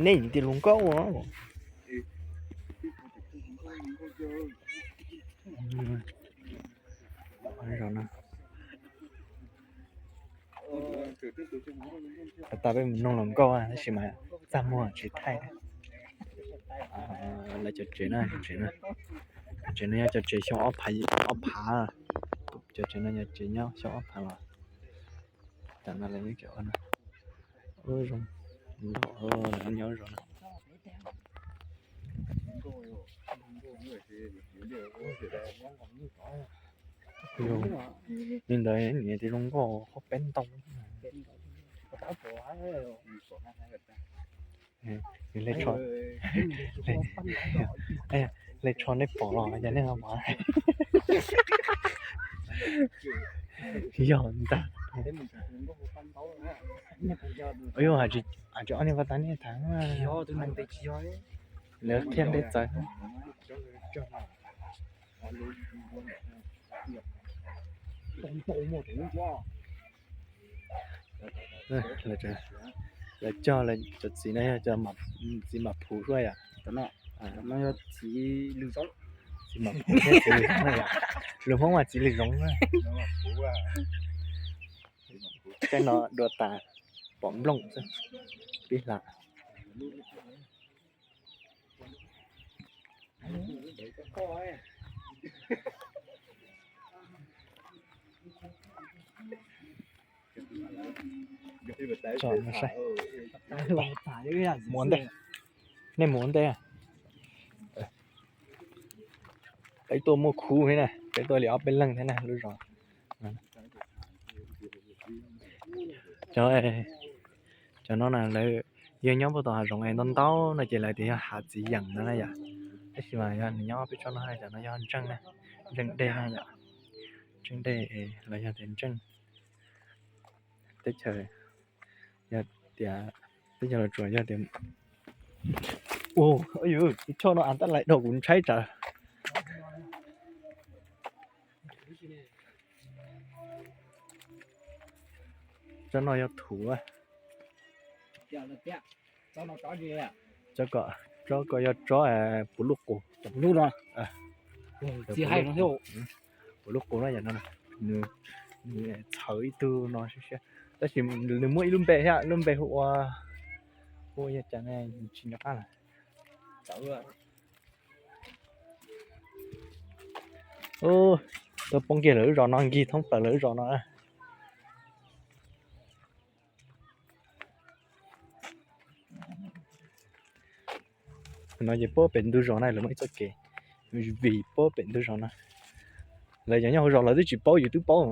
Nej yim tias luag nkauj ua. Zos no, tas peb mus noog luag nkauj tab sis mas txaj muag tsis thaij. Lawv cov tsev na, cov tsev na, cov tsev no yog cov tsev xyoo ob phav, ob phav, cov tsev no yog tsev nyob xyoo ob phav los. Tam no lawv yeej tseem ua no. Ub, zoo, lawv nyob zoo no. Li ntawd niam tias zoo nkauj qhov peb ntau. Nws le tsho, le tsho nej pom los yog nej ho pom. Yog ntag. Yog hais tsis ob niag pas tas nej tham, lawv qhia nte txawv. Lawv cog cov txiv no yog cov txiv mam phuv xwb yom. Txiv mam phuv thiab txiv lws zoov na yom. Lus Hmoob mas txiv lws zoov na. Tej no dua tas pom nplooj xwb, pib hla. Tsom no saib. Mus ua ntej, nej mus ua ntej. Peb tuaj muaj khub thiab na, peb tuaj li ob peb leeg thiab na lub zos. Cov, cov no na lawv yog nyob puag tom hav zoov es ntau ntau no ces lawv tias yog hav txiv yeem no na yom. Tab sis mas yog nws nyob peb tsob no, cov no yog ntseej na, ntseej dej na yom. Ntseej dej los yog tias ntseej, teb chaws, yog tias teb chaws Los Tsuas yog tias, ua, ib choj no a tab lais dhau kuv ntshai tsam. Tsob no yog thuv. Tsob ko, tsob ko yog tsob puv luj qus. Puv luj qus no yom, nws txhawv ib tug no siab siab, tab sis nws muaj ib lub npe thiab, lub npe hu ua, hu ua yog cas ne tsis nco qab lawm. Tuaj poob kiag lawv lub zos no, nkig thoob plaws lawv lub zos no. No ces puag pem ntug zos na lawv muaj ib txoj kev vij puag pem ntug zos na. Lawv cov nyob hauv zos lawv twb tsis paub, yus twb paub.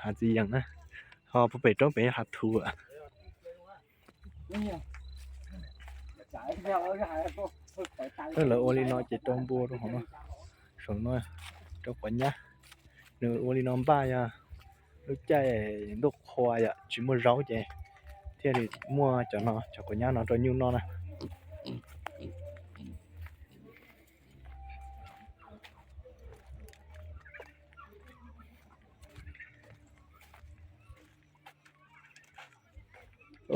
Hav txiv yeem na, ho puag pem roob pem hav thuv. Lawv ua li no ces rau npua rau hauv no, saum no rau quav nyab. Nws ua li no npaj yog lub caij ntuj qhua yom, tsis muaj zaub ces thiaj li muaj cov no, cov quav nyab no rau nyuj noj na.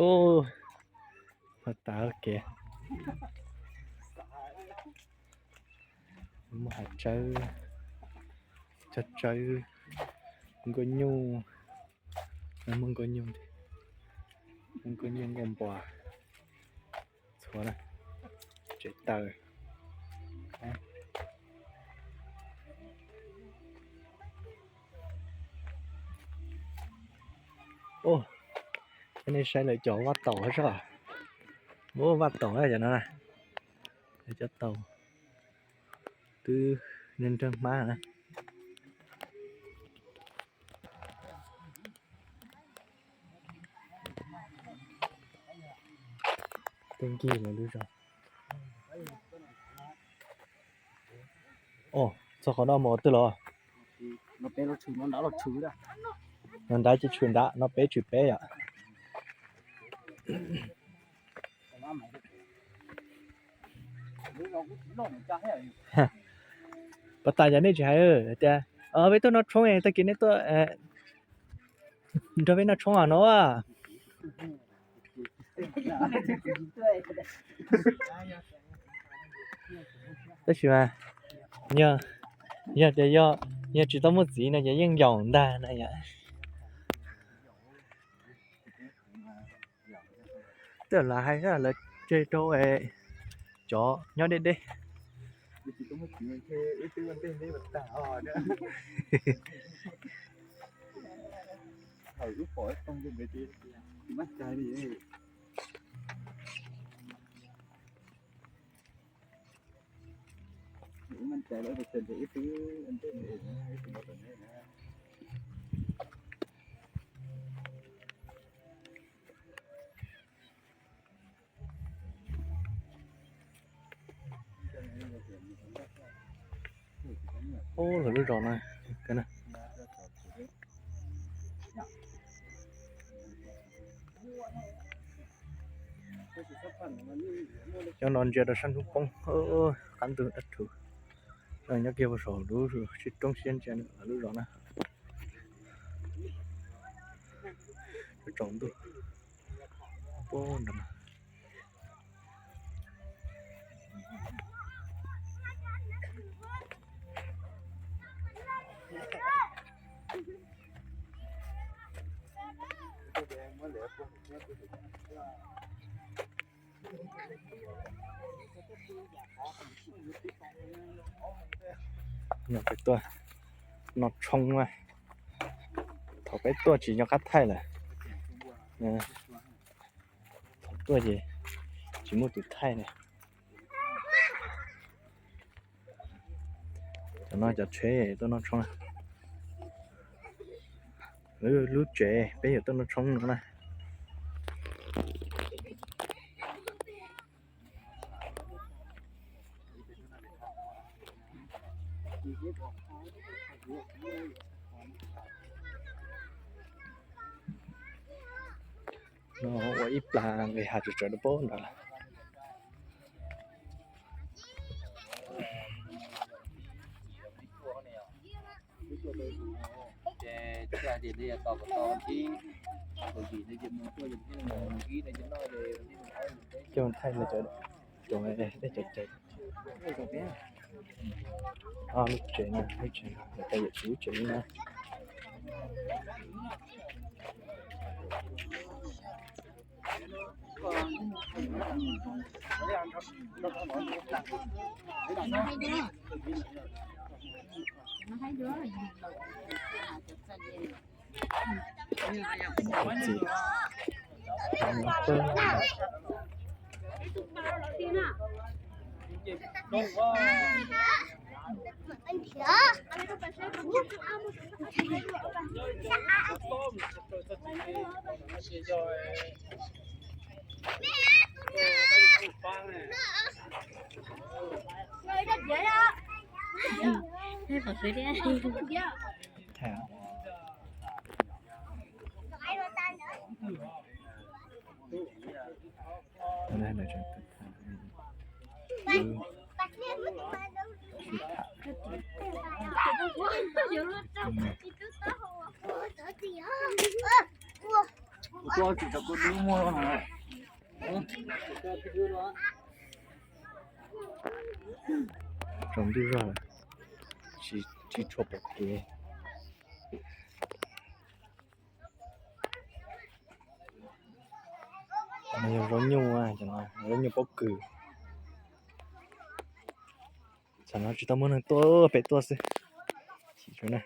Ua tas kev, muaj hav tsawb, cog tsawb, nkauj nyuj, muaj nkauj nyuj, muaj nkauj nyuj nkauj npua, txhua na, tsev taws. Ua, nej saib lawv cov vaj taum soj, vaj taum cov no, lawv cov taum twb nreeg nreeg hmab na. Tej nkig lawv lub zos. Txog qhov no mus twg los? No nrad ces tshwm nrad, no peb tshwm peb yom. Pas tas yog nej tsis hais tias peb tuaj noj tshoob tag kis nej tuaj, Nrog peb noj tshoob no. Tab sis mas yog, yog tias yog, yog tsis tau muaj txiv no ces yeej yaum ntag na yom. Twb lam hais lawv tseg rau cov nyob deb deb. Ub, lawv lub zos no. Cov no ntsia rau sab hnub poob, qab ntug dab rhuv. Nyob kiag puag saum lub sib roob siab ntsia lawv lub zos na. Tsaus ntuj. Peb tuaj noj tshoob na. Thaum peb tuaj tsis nco qab thaij lawm. Thaum tuaj ces tsis muaj tus thaij ne. Cov no cov tsheb tuaj noj tshoob. Lub tsev peb yuav tuaj noj tshoob no na. No ua ib plag nqis hav tsuag tsawv rau pem nrad lawm. Coj thaij no cov, cov dej cov cawv. Lub tsev no, lub tsev no, lawv cov yawm txiv lub tsev no. Tsaus ntuj zog, tsis tshua pom kev. No yog zaub nyuj, zaub nyuj pob kws. Tam no tsis tau muaj neeg tuaj, peb tuaj xwb. Chim tsuas na.